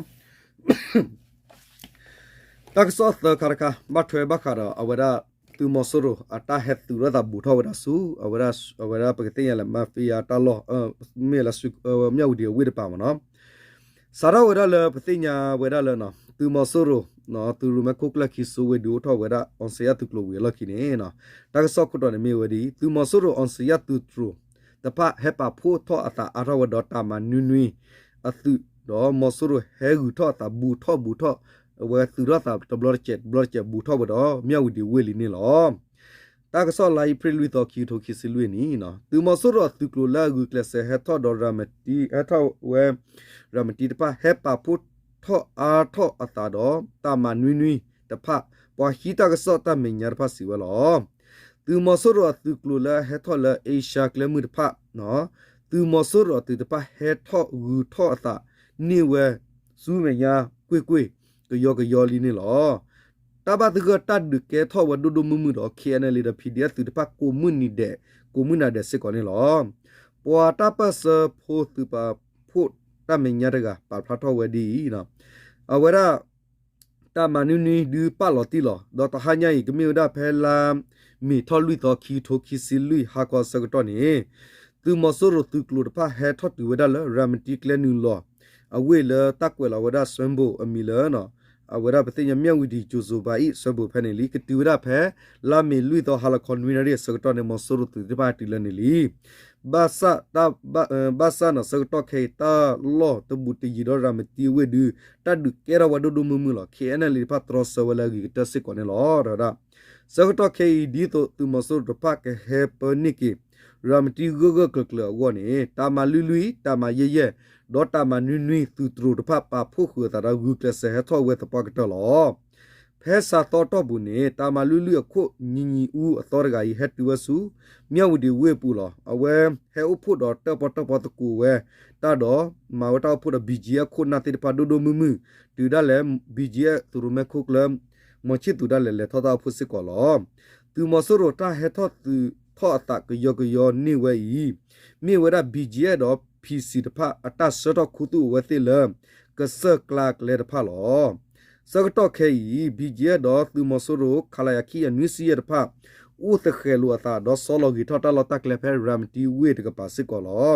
တၢ်ကစီၣ်သၢခါတခါ ဘၣ်ထွဲဘၣ်ဃးဒီး အဝဲဒၣ် သုးမီၤစိရိၤအတၢ်ဟဲသုးထီၣ်သးဘူးထီၣ်ဝဲဒၣ်ဆူ အဝဲဒၣ် အဝဲဒၣ်ပကသ့ၣ်ညါလၢ mafia တၢ်လီၢ် မ့ၢ်လၢ မၠၣ်ဝတံၤအဝ့ၢ်တပၤမးနီၤ စးထီၣ်ဝဲဒၣ်လၢပသ့ၣ်ညါဝဲဒၣ်လၢ သုးမီၤစိရိၤ သုးရိၣ်မဲခိၣ်ကျၢၢ်ခံစိဝ့ၢ်ဒုးအိၣ်ထီၣ်ဝဲဒၣ် အောင်ဇေယျသုးကျိၤဝံၤအလီၢ်ခံန့ၣ် တၢ်ကစီၣ်ခိၣ်တီန့ၣ်မ့ၢ်ဝဲဒ်အံၤ သုးမီၤစိရိၤ အောင်ဇေယျသုးတြိၤ တဖၣ်ဟဲပာ်ဖှိၣ်ထီၣ်အသးအါထီၣ်ဝဲဒီးတၢ်မၤနွံနွံ အသုး ဒီးမီၤစိရိၤဟဲဂုၤထီၣ်အသးဘူးထီၣ်ဘူးထီၣ် အဝဲသုးထီၣ်သးတဘျီတစဲးတဘျီတစဲးဘူးထီၣ်ဝဲဒီး မၠၣ်ဝတံၤဝ့ၢ်လံန့ၣ်လီၤ. တၢ်ကစီၣ်လါအ့ဖြ့ၣ်လွံၢ်သီ ခံကထိခံဆံလွံၢ်နံၣ် သုးမီၤစိရိၤအသုးကျိၤလၢအဂုာ်ကျဲးစၢးဟဲထီၣ်ဒီးရၤမတံ ဟဲထီၣ်ဝဲ ရၤမတံတဖၣ်ဟဲပာ်ဖှိၣ်ထီၣ်အါထီၣ်အသးဒီး တၢ်မၤနွံနွံတဖၣ် ပှၤဟံးတၢ်ကစီၣ်တၢ်မဲာ်ညါတဖၣ်စံးဝဲလီၤ. သုးမီၤစိရိၤအသုးကျိၤလၢအဟဲထီၣ်လၢအ့ရှါကျဲမုၢ်တဖၣ် သုးမီၤစိရိၤအသုးတဖၣ်ဟဲထီၣ်ဂုၤထီၣ်အသးန့ၢ်ဝဲ ဆူမဲာ်ညါကွ့ၢ်ကွ့ၢ် ကယီကယီလံန့ၣ်လီၤ. တၢ်ဘၣ်သဂၢၢ်တၢ်ဒုးကဲထီၣ်ဝဲဒိၣ်ဒိၣ်မုၢ်မုၢ်ဒီး ခ့ၣ်အဲၣ်အဲၣ်လ့ ဒီး ဖံၣ်ဒံၣ်အဲၣ်သုးတဖၣ်ကိးမုၢ်နံၤဒဲး ကိးမုၢ်နၤဒဲးစ့ၢ်ကီးန့ၣ်လီၤ. ပှၤတၢ်ပၢၢ်ဆၢဖိသုးပာ်ဖှိၣ်တၢ်မဲာ်ညါတဂၤ ပာ်ဖျါထီၣ်ဝဲဒ်အံၤ အဝဲဒၣ် တၢ်မၤနွံနွံဒုးပာ်လီၤတံၢ်လီၤ. ဒီးတဟါညါအံၤ ကမ့ၢ်ဝဲဒၣ်ဖဲလါမ့ၤထီၣ်လွံၢ်သီ ခံကထိခံဆံလွံၢ် ဟါခီအဆၢကတီၢ်န့ၣ် သုးမီၤစိရိၤသုးကျိၤတဖၣ်ဟဲထီၣ်တုၤဝဲဒၣ်လၢ ရၤမတံကျဲနုာ်လီၤ အဝ့ၢ်လၢတၢ်ကွဲးလီၤဝဲဒၣ် စၢဘိၣ် အမံၤလၢ အဝဲဒၣ်ပသ့ၣ်ညါ မၠၣ်ဝတံၤ ကၠိၤစိၤဘးအံၣ် စၢဘိၣ်ဖဲန့ၣ်လံ. ကတုၤဝဲဒၣ်ဖဲ လါမ့ၤလွံၢ်သီ ဟါလီၤခီနွံနၣ်ရံၣ်အဆၢကတီၢ်န့ၣ် မီၤစိရိၤသုးသ့ၣ်တဖၣ်တုၤလၢန့ၣ်လံ. ဘၣ်ဆၣ် ဘၣ်ဆၣ်န့ၣ် ဆၢကတီၢ်ခဲအံၤ တၢ်လီၢ်တဘူးတယံၤဒီးရၤမတံဝ့ၢ်ဒုး တၢ်ဒုးကဲထီၣ်ဝဲဒိၣ်ဒိၣ်မုၢ်မုၢ်လီၤ. ခ့ၣ်အဲၣ်အဲၣ်လ့တဖၣ်တြီဆၢဝဲလၢအဂ့ၤကတၢၢ်စ့ၢ်ကီးန့ၣ်လီၤ. ဒီးဝဲဒၣ် ဆၢကတီၢ်ခဲအံၤ ဒ်သိးသုးမီၤစိရိၤတဖၣ်ကဟဲပၢန့ၢ်က့ၤ ရၤမတံဂၢၢ်ဂၢၢ်ကျၢၤကျၢၤအဂီၢ်န့ၣ် တၢ်မၤလွံၢ်လွံၢ် တၢ်မၤယဲၢ်ယဲၢ် ဒီးတၢ်မၤနွံနွံသုးတြိၤတဖၣ် ပာ်ဖှိၣ်ဃုာ်အသးဒီးဂုာ်ကျဲးစၢးဟဲထီၣ်ဝဲသပှၢ်ကတၢၢ်လီၤ. ဖဲစးသီတီၢ်ပူၤန့ၣ် တၢ်မၤလွံၢ်လွံၢ်အခိၣ် ညီညီအူအသီတဂၤအံၤ ဟဲတုၤဝဲဆူ မၠၣ်ဝတံၤဝ့ၢ်ပူၤလီၤ. အဝဲဟဲအိၣ်ဖှိၣ်ဒီးတၢၣ်ပီၣ်တၢၣ်ပီသကိးဝဲတၢ်ဒီး မၤဝဲတၢ်အိၣ်ဖှိၣ်ဒီး ဘံၣ်ကၠံအခိၣ်နၢ်သ့ၣ်တဖၣ်ဒိၣ်ဒိၣ်မုၢ်မုၢ်, တုၤဒၣ်လဲာ် ဘံၣ်ကၠံသုးရိၣ်မဲခိၣ်ကျၢၢ် မီၤဆံၣ်သူးဒၣ်လဲာ် လဲၤထီၣ်တၢ်အိၣ်ဖှိၣ်စ့ၢ်ကီးလီၤ. သုးမီၤစိရိၤတၢ်ဟဲထီၣ်သုးထီၣ်အသးကယီကယီန့ၢ်ဝဲအံၤ မ့ၢ်ဝဲဒၣ် ဘံၣ်ကၠံဒီး ဖံၣ်စံၣ်တဖၣ် အတၢ်ဆှၢထီၣ်ခူသူၣ်အဝဲသ့ၣ်လၢ ကစၢၢ်ကျါကျဲတဖၣ်လီၤ. ဆၢကတီၢ်ခဲအံၤ ဘံၣ်ကၠံဒီးသုးမီၤစိရိၤ ခလရ ခံကယၤနွံဆံယဲၢ်တဖၣ် အိၣ်သဃဲးလိာ်အသး ဒီးဆီလီၤဂ့ၤထီၣ်တၢ်လီၢ်တၢ်ကျဲဖဲရၤမတံဝ့ၢ်တကပၤစ့ၢ်ကီးလီၤ.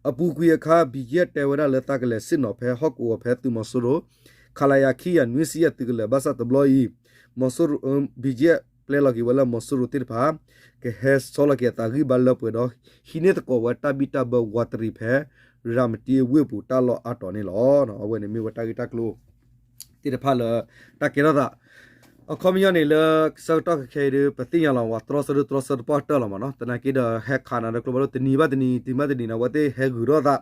အပူၤကွံာ်အခါ ဘံၣ်ကၠံတဲဝဲဒၣ်လၢသးကလဲၤဆ့ၣ်နီၤဖဲဟီၣ်ကဝီၤဖဲသုးမီၤစိရိၤ ခလရ ခံကယၤနွံဆံယဲၢ်သုးကလၢၤ ဘၣ်ဆၣ်တဘျီအံၤ မီၤစိရိၤ ဘံၣ်ကၠံပျဲလီၤက့ၤဝဲလၢမီၤစိရိၤသ့ၣ်တဖၣ် ကဟဲဆီလီၤက့ၤအသးဂံၢ်ဘါလၢပှဲၤဒီး ဟံးန့ၢ်သကိးဝဲတၢ်ဘံၣ်တၢ်ဘၢဝးတရံးဖဲ ရၤမတံဝ့ၢ်ပူၤတၢ်လီၢ်အါတီၤန့ၣ်လီၤ. အဝဲန့ၣ်မ့ၢ်ဝဲတၢ်ဂ့ၢ်တၢ်ကျိၤသ့ၣ်တဖၣ်လၢ တၢ်ကဲထီၣ်သး အခီပညီန့ၣ်လၢ ဆၢကတီၢ်ခဲခဲအံၤဒီး ပသ့ၣ်ညါလီၤ ပှၤတြီဆၢဒုတြီဆၢတပှၢ်တၢၢ်လီၤမ့ၢ်နီၤ. သနာ်က့ဒီး ဟဲခးနၤဒီးကျိဘၣ်ဒိၣ် တနံၤဘၣ်တနံၤ တနံၤဘၣ်တနံၤန့ၣ် အဝဲသ့ၣ်ဟဲဂုာ်ထီၣ်သး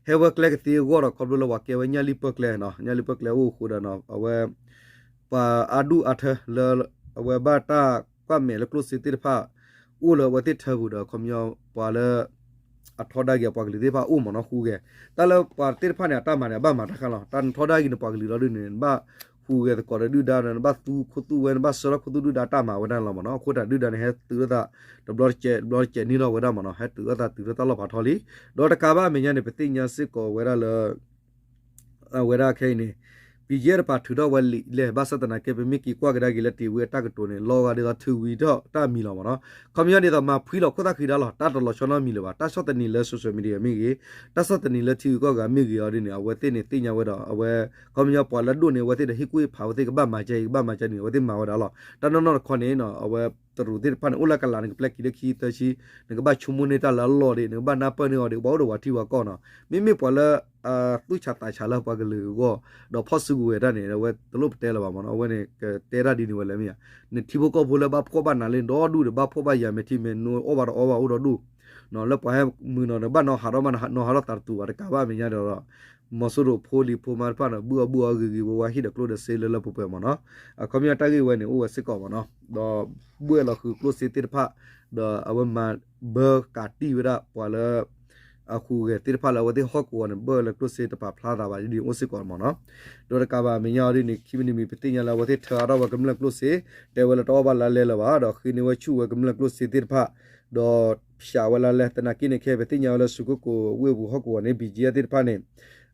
ဟဲဝဲကျဲကသ့အဂီၢ်ဒီး ခီဖျိလၢပှၤကဲဝဲညၣ်လံၢ်ပၢၢ်ကျဲနီၤ ညၣ်လံၢ်ပၢၢ်ကျဲအိၣ်အဃိဒီး အဝဲ ပှၤအါဒူၣ်အါထၢလၢ အဝဲဘၣ်တၢ်ကွၢ်မဲာ်လၢကျိၣ်စ့သ့ၣ်တဖၣ် အိၣ်လၢအဝဲသ့ၣ်ထၢပူၤဒီး ခီပညီ ပှၤလၢ အထီဒါက့ၤအပှၤကလုာ်သ့ၣ်တဖၣ်အိၣ်မ့ၢ်နီၤ ဟူးဂဲၤ တၢ်လၢပှၤသ့ၣ်တဖၣ်န့ၣ် အတၢ်မၤန့ၣ် အဘၣ်မၤတၢ်ဃါလီၤ. တၢ်နထီဒါက့ၤန့ၣ် ပှၤကလုာ်လီၤဒုးန့ၣ် နဘၣ်ဟူးဂဲၤသကိးဒီးဒုၣ်ဒါဒီး နဘၣ်သူခိၣ်သူဝဲ နဘၣ်ဆှၢထီၣ်ခိၣ်သူဒုၣ်ဒါ တၢ်မၤဝဲဒၣ်လီၤမ့ၢ်နီၤ. အဃိတၢ်ဒုၣ်ဒါန့ၣ် ဟဲတုၤထီၣ်သး တဘျီတစဲး တဘျီတစဲးန့ၣ်လီၤဝဲဒၣ်မ့ၢ်နီၤ ဟဲတုၤထီၣ်သးတုၤထီၣ်တၢ်လီၢ်ဖးထီလံ. ဒီးတကးဘၣ်အမဲာ်ညါန့ၣ် ပသ့ၣ်ညါစ့ၢ်ကီးဝဲဒၣ်လၢ အဝဲဒၣ်ခဲအံၤန့ၣ် ဘံၣ်ကၠံတပၤထုးထီၣ်ဝဲလံာ်လဲၢ် ဘၣ်ဆၣ်သနာ်က့ ပမ့ၢ်က့ၤကွၢ်ကဒါက့ၤလၢတ့ၢ်ဝံအတၢ်ကတိၤန့ၣ် လီၤဂာ်ဒ်သိးထုးဝံၤထီၣ်တၢ်မံၤလီၤမ့ၢ်နီၤ. ခီပညီဒ်သိးမၤဖှံလီၤခိၣ်သၣ်ဃံဒါလီၤ တၢ်တလီၤဆီနီတမံၤလၢၤဘၣ်. တၢ်ဆီၣ်သနံးလၢ social media မ့ၢ်ဂ့ၤ တၢ်ဆီၣ်သနံးလၢထံဂုၤကီၢ်ဂၤမ့ၢ်ဂ့ၤအီၤဒ်န့ၣ် အဝဲသ့ၣ်န့ၣ်သ့ၣ်ညါဝဲဒီး အဝဲ ခီပညီပှၤလၢဒိၣ်န့ၣ် အဝဲသ့ၣ်ဒီးဟ့ၣ်ကူၣ်ဟ့ၣ်ဖးဝဲသ့ၣ် ကဘၣ်မၤကဲအံၤ ကဘၣ်မၤကဲန့ၣ် အဝဲသ့ၣ်မၤဝဲဒၣ်လီၤ. တၢ်နီၢ်နီၢ်တခီန့ၣ် အဝဲတရူးသ့ၣ်တဖၣ်န့ၣ် အိၣ်လၢကလးန့ၣ် ကပျဲက့ၤလၢခံသၢဆံ နကဘၣ်ဆိကမိၣ်န့ၢ်တၢ်လၢအလီၢ်ဒံး နကဘၣ်နၢ်ပၢၢ်န့ၢ်အီၤဒံး ပှၤအိၣ်ဒီးပှၤထံပှၤကီၢ်နီၤ. မ့မ့ၢ်ပှၤလၢ သူၣ်ဆးသးဆးလၢပှၤကလုာ်အဂီၢ် ဒီးဖီၣ်စုကဝဲၤတၢ်န့ၣ် အဝဲတလိၣ်ပတဲလၢၤဘၣ်မ့ၢ်နီၤ. အဝဲန့ၣ် ကတဲတၢ်ဒ်န့ၣ်ဝဲလၢမ့ၢ်ဧါ နထံဖိကီၢ်ဖိလၢဘၣ်ဖှီၣ်ဘၣ်နးလၢနဒီဒူၣ်ဒီး ဘၣ်ဖှီၣ်ဘၣ်ယာ်မဲာ်ထံမဲာ်နိ အီၣ်ဘၣ်ဒီးအီဘၣ်အိၣ်ဒီဒူၣ် လၢပှၤဟဲမုာ်နီၤ နဘၣ်နီၤဟးထီၣ်မး နီၤဟးထီၣ်သးတတူာ်ဘၣ် တကးဘၣ်အမဲာ်ညါဒီး မီၤစိရိၤဖိလံၤဖိမါတဖၣ်န့ၣ် ဘုၣ်အီၣ်ဘုၣ်အီဂ့ၤဂ့ၤဝဲဝဲ ဟံၣ်ဒီးကျိဒီးစ့လၢလၢပှဲၤပှဲၤမ့ၢ်နီၤ. အခီပညီတၢ်ဂ့ၢ်ဝဲန့ၣ် အိၣ်ဝဲစ့ၢ်ကီးမ့ၢ်နီၤ ဒီးဘှဲၣ်လီၤဃုာ်ကျိၣ်စ့သ့ၣ်တဖၣ် ဒီးအဝဲမၤဘၢကးတံၢ်ဝဲဒၣ်ပှၤလၢ အဟူးဂဲၤသ့ၣ်တဖၣ်လၢအဝဲသ့ၣ်ဟီၣ်ကဝီၤန့ၣ် ဘၢၣ်လၢကျိၣ်စ့တပာ်ဖျါသးဘၣ်ဒ်န့ၣ်အိၣ်စ့ၢ်ကီးမ့ၢ်နီၤ. ဒီးတကးဘၣ်အမဲာ်ညါအီၤဒ်န့ၣ် ခံမံၤတမံၤ ပသ့ၣ်ညါလၢအဝဲသ့ၣ်ထၢအါထီၣ်ဝဲကမျၢၢ်ကျိၣ်စ့ တဲဝဲလၢတအီၣ်ဘၣ်လါလဲလၢၤဘၣ် ဒီးဃ့န့ၢ်ဝဲဆူၣ်ဝဲကမျၢၢ်ကျိၣ်စ့သ့ၣ်တဖၣ် ဒီးဖျးဝဲလါလဲ သနာ်က့န့ၣ် ခဲအံၤပသ့ၣ်ညါဝဲလၢ စူၤကၠိၣ်ကိၣ်ဝ့ၢ်ပူၤဟီၣ်ကဝီၤန့ၣ် ဘံၣ်ကၠံသ့ၣ်တဖၣ်န့ၣ်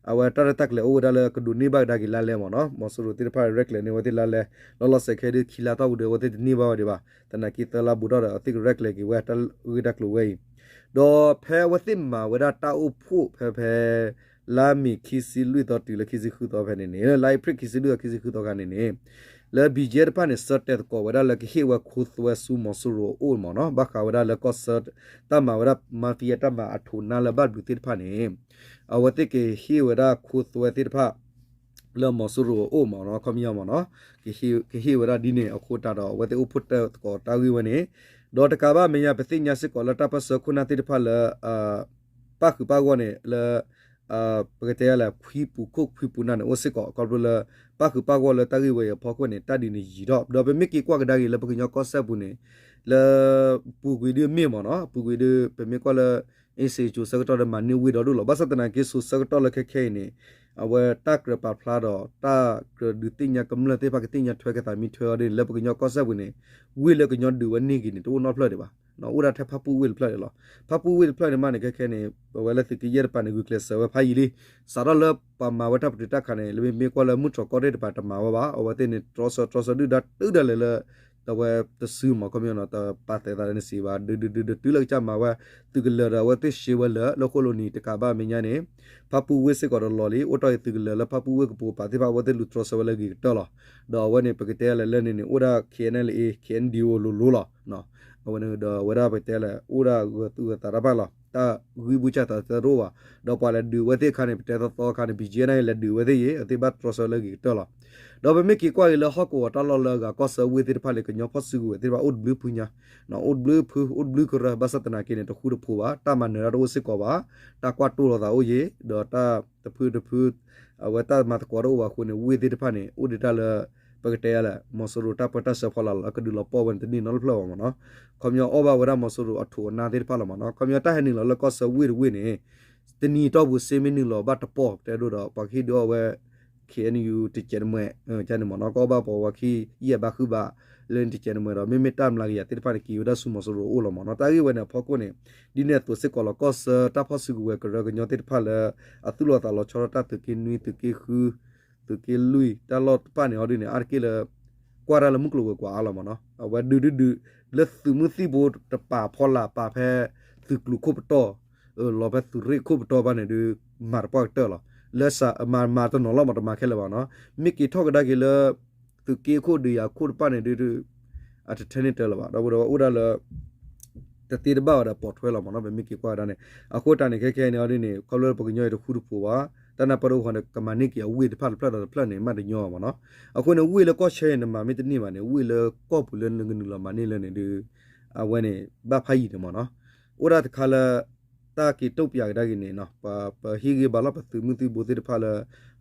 အဝဲတၢ်ရဲၣ်တၢ်ကျဲၤအိၣ်ဝဲဒၣ်လၢကဒိးန့ၢ်ဘၣ်ကဒါက့ၤလါလဲမ့ၢ်နီၤ. မီၤစိရိၤသ့ၣ်တဖၣ်ရဲၣ်ကျဲၤန့ၢ်ဝဲသ့ၣ်လါလဲ လီၤလီၤဆဲးခဲဒုးခံလါတီၢ်ပူၤဒီး အဝဲသ့ၣ်တန့ၢ်ဘၣ်ဝဲဒံးဘၣ်. သနာ်က့သၢလါဘူးထီၣ်ဒီး အဝဲသ့ၣ်ကရဲၣ်ကျဲၤက့ၤဝဲတၢ်ဂ့ၢ်တၢ်ကျိၤဝဲအံၤ ဒီးဖဲအဝဲသ့ၣ်မၤဝဲဒၣ်တၢ်အိၣ်ဖှိၣ်ဖဲဖဲ လါမ့ၤခံဆံလွံၢ်သီတုၤလၢခံဆံဃုသီဖဲန့ၣ်န့ၣ် လါအ့ဖြ့ၣ်ခံဆံလွံၢ်သီခံဆံဃုသီခါန့ၣ်န့ၣ် လၢဘံၣ်ကၠံတဖၣ်န့ၣ် ဆၢတဲာ်သကိးဝဲဒၣ်လၢကဟ့ၣ်ဝဲခိသွဲဆူမီၤစိရိၤအအိၣ်မ့ၢ်နီၤ. ဘၣ်ဃးဝဲဒၣ်လၢကီၢ်ဆၢ တၢ်မၤဝဲဒၣ် mafia တၢ်မၤအထိးနါလၢဘၣ်ဘျုးသ့ၣ်တဖၣ်န့ၣ် အဝဲသ့ၣ်ကဟ့ၣ်ဝဲဒၣ်ခိသွဲသ့ၣ်တဖၣ် လၢမီၤစိရိၤအအိၣ်မ့ၢ်နီၤ ခီပညီမ့ၢ်နီၤ ကဟ့ၣ်ဝဲဒၣ်ဒ်န့ၣ်အဃိတၢ်ဒီး အဝဲသ့ၣ်အိၣ်ဖှိၣ်တဲာ်သကိးတၢ်ဂ့ၢ်ဝဲန့ၣ် ဒီးတကးဘၣ်မဲာ်ညါ ပသ့ၣ်ညါစ့ၢ်ကီးလၢတၢ်ပၢၢ်ဆၢခိၣ်နၢ်သ့ၣ်တဖၣ်လၢ ပၣ်ဃုာ်ပၣ်ဂီၢ်န့ၣ် လၢ ပကတဲလဲၣ် ဖှံပူၤခိၣ်ဖှံပူၤနၢ်န့ၣ် အိၣ်စ့ၢ်ကီး ခီဖျိလၢ ပၣ်ဃုာ်ပၣ်ဂီၢ်လၢတၢ်ဂ့ၢ်ဝဲအံၤအဖီခိၣ်န့ၣ် တၢ်ဒ်န့ၣ်ယံာ်ထီၣ် ဒီးပမ့ၢ်က့ၤကွၢ်ကဒါက့ၤလၢပကညီကီၢ်စဲၣ်ပူၤန့ၣ် လၢ ပူၤကွံာ်ဒုးမ့ၢ်မ့ၢ်နီၤ ပူၤကွံာ်ဒုး ပမ့ၢ်ကွၢ်လၢ အ့စ့ကၠိဆၢကတီၢ်ဒီးမၤန့ၢ်ဝ့ၢ်ဒီဒူၣ်လီၤ. ဘၣ်ဆၣ်သနာ်က့ စိၤဆၢကတီၢ်လၢခဲခဲအံၤန့ၣ် အဝဲတၢ်ကြၢးပာ်ဖျါဒီး တၢ်ကြၢးဒုးသ့ၣ်ညါကမျၢၢ်သ့ၣ်တဖၣ် ကသ့ၣ်ညါထွဲကသးမံထွဲအီၤဒ်န့ၣ် လၢပကညီကီၢ်စဲၣ်ပူၤန့ၣ် ဝ့ၢ်လၢကညီဒုးဝဲန့ၢ်က့ၤန့ၣ် တအိၣ်နီတဖျၢၣ်ဒံးဘၣ်. အိၣ်ဒၣ်ထဲဖၣ်ပူၣ်ဝ့ၢ်တဖျၢၣ်န့ၣ်လီၤ. ဖၣ်ပူၣ်ဝ့ၢ်တဖျၢၣ်န့ၣ်မးန့ၣ် ခဲခဲန့ၣ် ပဝဲလၢသုးက့ယဲၢ်တပၤန့ၣ် ဂုာ်ကျဲးစၢးဝဲဖးယံာ်လံ. စးထီၣ်လၢပှၤမၤဝဲတၢ်ပတုာ်တၢ်ခးန့ၣ် လၢမ့မ့ၢ်ကွၢ်လၢမုၢ်တြီၢ်ကီၢ်ရ့ၣ်တပၤတမၤဝဲဘၣ်. အဝဲသ့ၣ်န့ၣ် တြီဆၢတြီဆၢဒုၣ်ဒါတုၤဒၣ်လဲာ်လၢ အဝဲတစုမး ခီပညီနီၤ တပာ်သဲးသးလၢနစံးဘၣ် ဒုးဒုးဒုးဒုးတုၤလၢကစၢ်မၤဝဲ သုးကလၢၤဒီးအဝဲသ့ၣ်ရှဲဝဲလၢာ် လၢဃိၣ်လိၤနံၤ တကးဘၣ်မဲာ်ညါန့ၣ် ဖၣ်ပူၣ်ဝ့ၢ်စ့ၢ်ကီးဒီးလီၤလံ. အိၣ်တီၢ်အံၤသုးကလၢၤလၢဖၣ်ပူၣ်ဝ့ၢ်ကပိာ်ကပၤသ့ၣ်တဖၣ် အဝဲသ့ၣ်လူၤတြီဆၢဝဲလၢဂ့ၤကတၢၢ်လီၤ. ဒီးအဝဲန့ၣ် ပကတဲလဲၣ်လၢန့ၣ်န့ၣ် အိၣ်ဒၣ် ခ့ၣ်အဲၣ်အန်အယ်လ််အေ ခ့ၣ်အဲၣ်အန်ဒံၣ်အိၣ်လိၤလိၤလီၤ. အဝဲန့ၣ်ဒီးအဝဲဒၣ်ပကတဲလဲၣ် အိၣ်ဒၣ်ဂၢၤသူၣ်ဂၢၤသးတၢ်ဖၣ်လီၤ. တၢ်ဂံၢ်ဘုစၢ်သးတအိၣ်ဘၣ်. ဒီးပှၤလဲၤဒုးဝဲသ့ၣ်အခါန့ၣ် ပတဲသီသီအခါန့ၣ် ဘံၣ်ကၠံန့ၣ် လဲၤဒုးဝဲသ့ၣ်အံၤ အဝဲသ့ၣ်ဘၣ်တြီဆၢလၢဂ့ၤကတၢၢ်လီၤ. ဒီးပမ့ၢ်က့ၤကွၢ်က့ၤလၢဟီၣ်ကဝီၤတၢ်လီၢ်လၢအဂၤကီၢ်ဆၢဝ့ၢ်သ့ၣ်တဖၣ်လၢကညီဖီၣ်စုကဝဲၤသ့ၣ်တဖၣ် အိၣ်တဘျုးဖုညါ အိၣ်တဘျုးဖု အိၣ်တဘျုးကရၢ ဘၣ်ဆၣ်သနာ်က့န့ၣ် တဃူတဖိးဘၣ် တၢ်မၤနၢၤတၢ်တအိၣ်စ့ၢ်ကီးဘၣ် တၢ်ကွၢ်တိၢ်လိာ်သးအိၣ်ယံၤ ဒီးတၢ်တဖုတဖု အဝဲတၢ်မၤသကိးတအိၣ်ဘၣ်အဃိန့ၣ် ဝ့ၢ်သ့ၣ်တဖၣ်န့ၣ် အိၣ်ဒံးတၢ်လၢ ပကတဲလဲၣ် မီၤစိရိၤတၢ်ပၢတၢ်ဆှၢဖီလာ်လီၤ လၢကဒုးလီၤပှီၢ်ဝဲန့ၣ်တန့ၢ်နီတဖျၢၣ်ဘၣ်မ့ၢ်နီၤ. ခီပညီအီၣ်ဘၣ်ဝဲဒၣ်မီၤစိရိၤအထိးအနါသ့ၣ်တဖၣ်လီၤမ့ၢ်နီၤ. ခီပညီတၢ်ဟဲနုာ်လီၤလၢကီၢ်ဆၢဝ့ၢ်တဝ့ၢ်န့ၣ် တနံၤအတီၢ်ပူၤစ့မ့ၢ်နုာ်လီၤဘၣ်တပီၢ် ပတဲဒိၣ်ဒီး ပှၤကဟ့ၣ်ဒုးအီၣ်ဝဲ ခ့ၣ်အဲၣ်ယူၣ် တကဲးတမှဲၤ ကန့ၣ်မ့ၢ်နီၤ ကအီၣ်ဘၣ်ပှၤဝဲခံ ယဲၢ်ဘးဃုဘး လၢန့ၣ်တကဲးတမှဲၤဒီး မ့မ့ၢ်တၢ်မျးကယၤသ့ၣ်တဖၣ်န့ၣ် က့ၤဝဲဒၣ်ဆူမီၤစိရိၤအအိၣ်လီၤမ့ၢ်နီၤ. တၢ်ဂ့ၢ်ဝဲန့ၣ်အဖီခိၣ်န့ၣ် ဒ်န့ၣ်အသိးစ့ၢ်ကီးလီၤ ကီၢ်ဆၢတၢ်ဖီၣ်စုကဝဲၤကရၢကညီသ့ၣ်တဖၣ်လၢ အသူၣ်လီၤသးလီၤဆီထီၣ်တၢ်သုးက့နွံ သုးက့ဃု သုးက့လွံၢ် တၢ်လီၢ်တဖၣ်န့ၣ်အီၤဒ်န့ၣ် အါတက့ၢ်လၢ ကွၢ်တၢ်လၢမုၢ်ကျိၤဝဲၤကွာ်အါလီၤမ့ၢ်နီၤ. အဝဲဒုးဒုးဒုး လၢသုးမုၢ်သံၣ်ဘိတပာ်ဖီလာ်ပာ်ဖဲ သုးကျိၤခိၣ်ပတီၢ် လီၤဖဲသုးရ့ၣ်ခိၣ်ပတီၢ်ဘၣ်န့ၣ်ဒုး မၤတပှၢ်ကတၢၢ်လီၤ. လၢမၤမၤတနီၤလီၤမ့ၢ်တမၤခဲလၢာ်ဘၣ်နီၤ. မ့ၢ်က့ၤထီၣ်ကဒါက့ၤလၢ သုးက့ခိၣ်ဒုးယၤခိၣ်တဖၣ်န့ၣ်ဒုး အတထဲန့ၣ်တၢ်လၢၤဘၣ် ဒီပုၢ်ဒီဝဲၢ်အိၣ်ဒၣ်လၢ တသ့တဘၣ်ဝဲဒီးပိာ်ထွဲလီၤမ့ၢ်နီၤ ပမ့ၢ်က့ၤကွၢ်ကဒါန့ၣ်. အဃိတၢ်န့ၣ်ခဲခဲန့ၣ်အီၤဒ်န့ၣ် ခီဖျိလၢပှၤကညီအံၤတဃူတဖိးဘၣ် တၢ်နၢ်ပၢၢ်တအိၣ်ဃီန့ၣ် ကမၤန့ၢ်က့ၤအဝ့ၢ်တဖျၢၣ်တဖျၢၣ်ဒီးတဖျၢၣ်န့ၣ် မ့ၢ်တညီမ့ၢ်နီၤ. အဃိန့ၣ် ဝ့ၢ်လၢကီၢ်ဆၢအံၤန့ၣ် မၤမ့ၢ်တန့ၢ်ဘၣ်န့ၣ် ဝ့ၢ်လၢကီၢ်ပူၤလၢနကနုာ်လီၤမၤန့ၢ်လၢန့ၣ်ဒုး အဝဲန့ၣ် ဘၣ်ဖးယံာ်န့ၣ်မ့ၢ်နီၤ. အိၣ်ဒၣ်တခါလၢ တၢ်က့ၤတိာ်ပၠးကဒါက့ၤန့ၣ် ပဟ့ၣ်ဂံၢ်ဘါလီၤပသုးမုၢ်သံၣ်ဘိသ့ၣ်တဖၣ်လၢ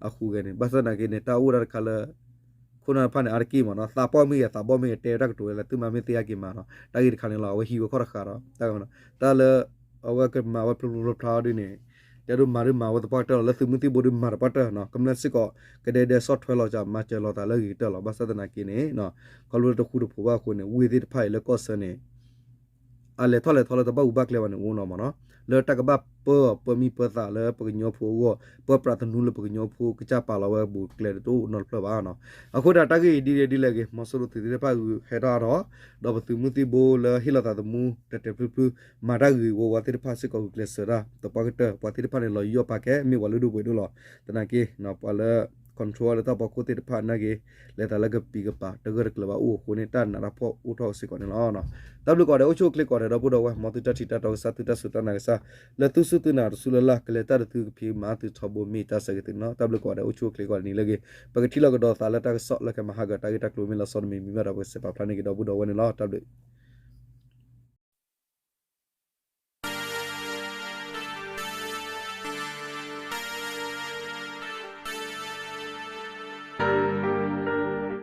အဃုဂဲၤန့ၣ် ဘၣ်ဆၣ်သနာ်က့န့ၣ် တၢ်အိၣ်ဒၣ်တခါလၢ ခိၣ်နၢ်တဖၣ်န့ၣ် အါတက့ၢ်မ့ၢ်နီၤ သးပှၢ်မ့ၢ်ဂ့ၤ သးဘီၣ်မ့ၢ်ဂ့ၤ တဲဝဲတၢ်ကတိၤဝဲလၢ သုမၤမ့ၢ်သ့အါက့ၤမၤနီၤ တၢ်ဂ့ၢ်တခါန့ၣ်လီၤ. အဝဲဟံးဝဲခီၣ်တဃာ်ဒီး တၢ်လၢ အဝဲကမၤဝဲဖျိဖျိဖျါဖျါဒ်န့ၣ် တဲဒိၣ်မၤဒုးမၤဝဲသပှၢ်ကတၢၢ်လီၤ လၢသုးမုၢ်သံၣ်ဘိဒုးမၤတပှၢ်ကတၢၢ်နီၤ ကမျၢၢ်စ့ၢ်ကီး ကဒဲဒဲဆီၣ်ထွဲလီၤကၢ် မၤစၢၤလီၤသးလၢအဂ့ၤကတၢၢ်လီၤ. ဘၣ်ဆၣ်သနာ်က့န့ၣ် ခီဖျိလၢတဃူတဖိးဘၣ်အဃိန့ၣ် ဝ့ၢ်သ့ၣ်တဖၣ်အံၤလၢကီၢ်ဆၢန့ၣ် အလဲၤထီၣ်လဲၤထီလၢတဘၣ်အူဘၣ်ကျဲဘၣ်န့ၣ် အိၣ်နီၤမ့ၢ်နီၤ လၢတၢ်ကဘၣ်ပၢအီၤပၢမံပၢသးလၢပှၤကညီဖိအဂီၢ် ပၢပြးသနူလၢပှၤကညီဖိကစၢ်ပာ်လီၤဝဲဘူးကျဲတအိၣ်နီတဖျၢၣ်ဘၣ်နီၤ. အဃိတၢ်တၢ်ဂ့ၢ်အံၤဒ်လဲၣ်ဒ်လဲၣ်ဂ့ၤ မီၤစိရိၤသုးသ့ၣ်တဖၣ်ဂုာ်ဟဲထီၣ်အါထီၣ် ဒီးပသုးမုၢ်သံၣ်ဘိလၢဟ့ၣ်လီၤသးသမူ တဲာ်တဲာ်ဖျုဖျု မၤတၢ်ဂ့ၤဂ့ၤဝါဝါသ့ၣ်တဖၣ်စ့ၢ်ကီးဂုာ်ကျဲးစၢးတၢ် သပှၢ်ကတၢၢ် ပှၤသ့ၣ်တဖၣ်န့ၣ် လီၤယီၣ်ပာ်ကဲ မ့ၢ်ပှၤလုၢ်ဒိၣ်ပှ့ၤဒိၣ်လီၤ. သနာ်က့ ပှၤလၢ control လၢတၢ်ဖီခိၣ်သ့ၣ်တဖၣ်နာ်က့ လဲၤသးလၢကပံၤကပၤ တဂၢၢ်တကျၢၤဘၣ်အိၣ်အဃိန့ၣ် တၢ်နးတၢ်ဖှီၣ်အိၣ်ထီၣ်စ့ၢ်ကီးန့ၣ်လီၤ. တၢ်ဘျုးကိးဂၤဒဲး အိၣ်ဆူၣ်အိၣ်ချ့ကိးဂၤဒဲး ဒီပုၢ်ဒီဝဲၢ် မ်သုတၢ်ထံၣ်တၢ်တီကစၢ် သုတၢ်စူၢ်တၢ်နာ်ကစၢ် လၢသုစူၢ်သုနာ်တစူၢ်လၢ်လၢ် ကလဲၤတၢ်တသုကဖံးမၤသုထီဘိမ့ၢ်တၢ်ဆၢဂ့ၤသုန့ၣ်လီၤ. တၢ်ဘျုးကိးဂၤဒဲး အိၣ်ဆူၣ်အိၣ်ချ့ကိးဂၤဒဲးန့ၣ်လၢအဂ့ၤ ပကထံၣ်လိာ်ကဒီးသးလၢတၢ်ကစီၣ်လၢကမၤဟးဂီၤတၢ်ဂ့ၢ်တၢ်ကျိၤမ့ၢ်လီၤဆီတမံၤမံၤဘၣ်ဒီး ပကစဲးပာ်ဖျါန့ၢ်က့ၤဒီပုၢ်ဒီဝဲၢ်န့ၣ်လီၤ. တၢ်ဘျုး